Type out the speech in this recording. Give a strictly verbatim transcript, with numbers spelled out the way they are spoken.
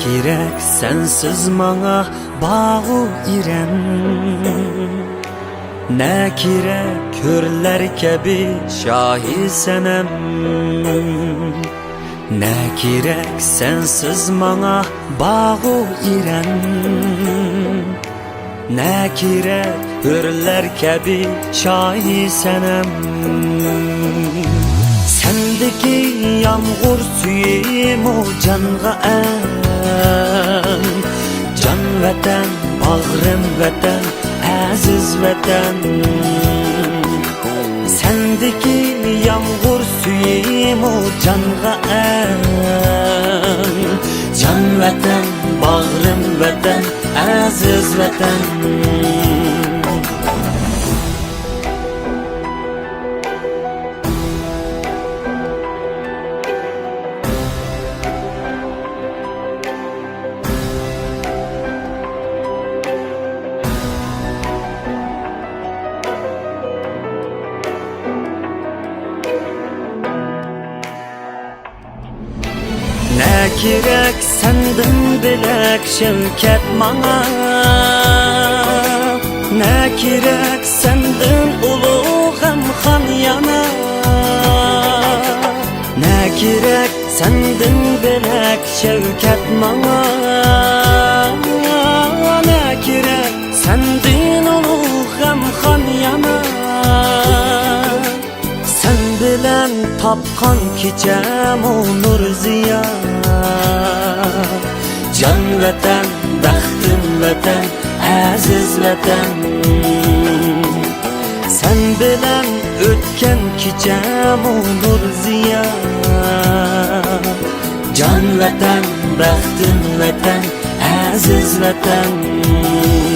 كېرەك سەنسىز ماڭا باغۇ ئىرەم، نە كېرەك ھۆرلەر كەبى شاھى سەنەم، نە كېرەك سەنسىز ماڭا باغۇ ئىرەم، نە كېرەك ھۆرلەر كەبى شاھى سەنەم. سەندىكى يامغۇر سۈيىمۇ جانغا ئەن، جان ۋەتەن، باغرىم ۋەتەن، ئەزىز ۋەتەن. سەندىكى يامغۇر سۈيىمۇ جانغا ئەن، جان ۋەتەن، باغرىم ۋەتەن، ئەزىز ۋەتەن. نە كېرەك سەندىن بۆلەك شەۋكەت ماڭا، نە كېرەك سەندىن ئۇلۇغ غەمخان يانا، نە كېرەك سەندىن بۆلەك شەۋكەت ماڭا، نە كېرەك سەندىن ئۇلۇغ غەمخان يانا. سەن بىلەن تاپقان كېچەمۇ نۇر زىيا. جان ۋەتەن، بەختىم ۋەتەن، ئەزىز ۋەتەن. سەن بىلەن ئۆتكەن كېچەمۇ نۇر زىيا. جان ۋەتەن، بەختىم ۋەتەن، ئەزىز ۋەتەن.